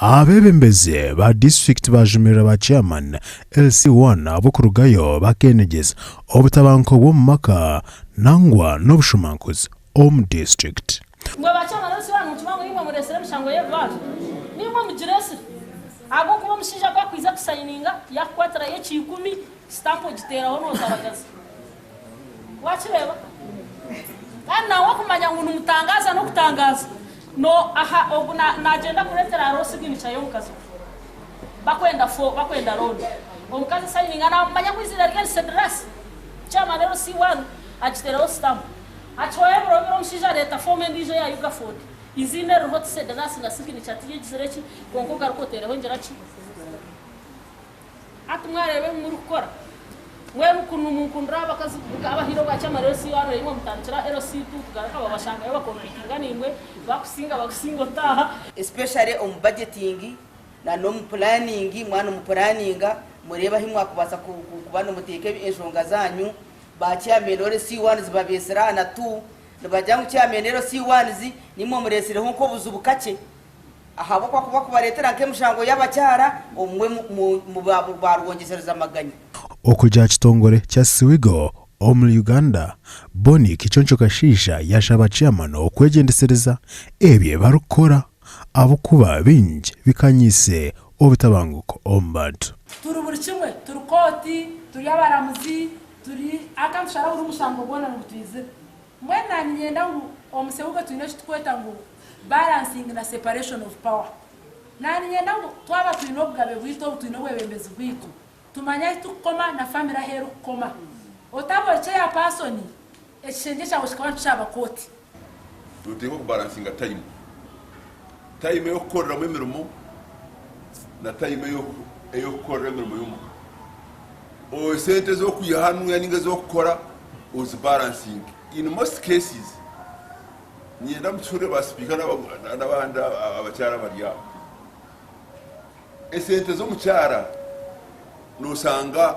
Abeebembezi ba disiturikiti baajumirira ba chairman LC1 ahabw'okurugayo bakeenegyeza obutabanguko bw'omu maka nangwa n'obushumankuzi omu disiturikiti. Imwe ba chairman LC1 nimukimanya ngu niimwe mureetsire emishango y'ebibanja? Niimwe mugireetsire ahabw'okuba omushaija ku akwiza kusayininga yaakukwatirayo ekiikumi, sitampu ogiteeraho nootabagaza. Wakireeba? Kandi nangwa kumanya ngu nimutangaaza n'okutangaaza, no aha ogu na nagyenda kureetera hariho signature y'omukazi we. Bakwenda fo bakwenda loan. Omukazi asayininga namumanya ngu eiziina rye ni Cedras. Chairman LC1 agiteereho stamp. Hakihwayo ebiro bibiri omushaija areeta form endiijo eya Ugaford. Eiziina eririho ti Cedras na signature tiyegizire ki kwonka ogaruke oteereho ngira ki? Hati mwareeba ebi murikukora? Mbwenu ku nimunkundira abakazi abahaire obwa chairman LC one imwe mutandikire aha LC two tugaruka babashangayo bakompitinga naimwe bakusinga bakusinga otaaha. Especially omu budgeting na n'omu planning mwaba nimupuraninga mureebe ahu mwakubaasa kuba nimuteeka enshonga zaanyu. Ba chairman LC ones babeetsire aha na two nibagira ngu chairman LC ones niimwe mureetsireho nk'obuzibu kakye. Ahabw'okuba ku bakubareetera nk'emishango y'abakyara, obumwe barwongyesereza amaganya. Okugira kitongore kya Siwigo omuri Uganda, Bonny Kiconco Kashaija yashaba chairman okwegyendesereza ebi barikukora ahabw'okuba bingi bikanyiise obutabanguko omu bantu. Turi buri kimwe, turi kooti, turi abaramuzi, turi aka nitushara buri mushango gwona nigutwizira. Mbwenu naninyenda ngu omu Sewuge twine ekitukweta ngu balancing na separation of power. Naninyenda ngu twaba twine obugabe bwitu obu twine obwebembezi bwitu, tumanye ahi tukukoma na family ahu erikukoma. Otaba ori chair person ekishengye kyawe kikaba nikikyaba kooti. Noteekwa kubalansinga time. Time ey'okukoreramu emirimo na time ey'okukorera emirimo y'omuka. Esente ez'okwiha hanuya ninga ez'okukora ozibalansinge. In most cases, niinyenda mutuhurire ba sipiika n'abandi abakyara abari aha. Esente z'omukyara noshanga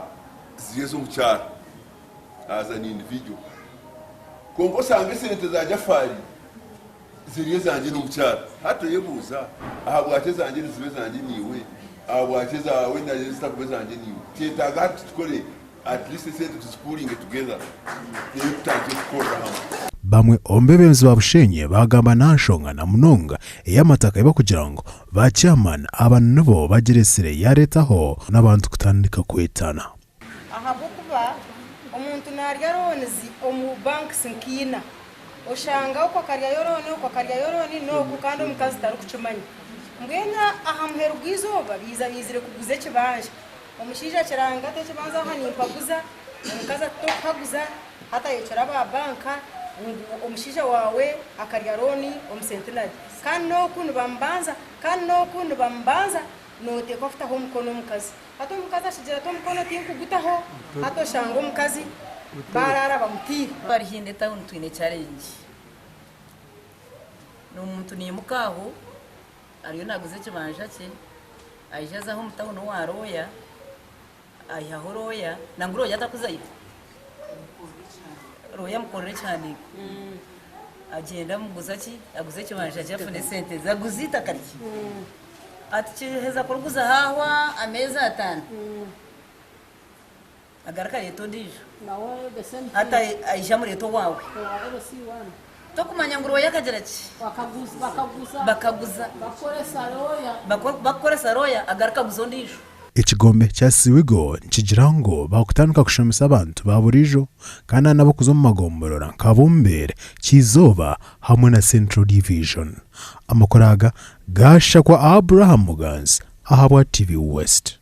ziri ez'omukyara as an individual. Kwonka osanga esente za Jafari ziri ezangye n'omukyara. Hati oyebuuza ahabwaki ezangye niziba ezangye naiwe, ahabwaki ezaawe nazo zitakuba ezangye naiwe. Kyetaaga hati tukore at least esente tuzipuuringe together reero tutandikye kukorera hamwe. Bamwe omu beebembezi ba Bushenyi baagamba n'aha nshonga na munonga ey'amataka ei barikugira ngu ba chairman aba nibo bagiretsire yareetaho n'abantu kutandika kwetana. Ahabw'okuba omuntu naarya loans omu banks nka ina, oshanga oku akaryayo loan, oku akaryayo loan n'oku kandi omukazi tarikukimanya. Mbwenu aha muheru gw'eizooba baija baizire kuguza ekibanja, omushaija akiranga ati ekibanja aha nimpaguza, omukazi ati tokuhaguza, hati ayokyera aba banka ngu omushaija waawe akarya loan omu Centenary kandi n'oku nibamubanza, kandi n'oku nibamubanza, nooteekwa kutaho omukono omukazi. Hati omukazi akigira ati omukono tinkugutaho, hati oshanga omukazi baraara bamutiire. Barihinda etawuni twine challenge. N'omuntu naimuka aho ariyo naguza ekibanja kye, aija aza aho omu tawuni owa looya, aihaho looya, nangwa looya atakuzayo, looya amukorera ekihandiiko, agyenda amuguza ki, aguza ekibanja kye afune esente ze, aguza eitaka rye. Ati kiheza kuriguza haahwa ameezi atano, agaruka areeta ondiijo. Hati aija amureeta owaawe. Tokumanya ngu rooya akagira ki? Bakaguza. Bakukoresa rooya agaruka aguza ondiijo. Ekigombe kya Siwigo nikigira ngu baakutandika kushomesa abantu ba buriijo kandi n'abarikuza omu magomborora nka Bumbeere, Kyizooba hamwe na Central Division. Amakuru aga gaashakwa Abraham Muganzi ahabwa TV West.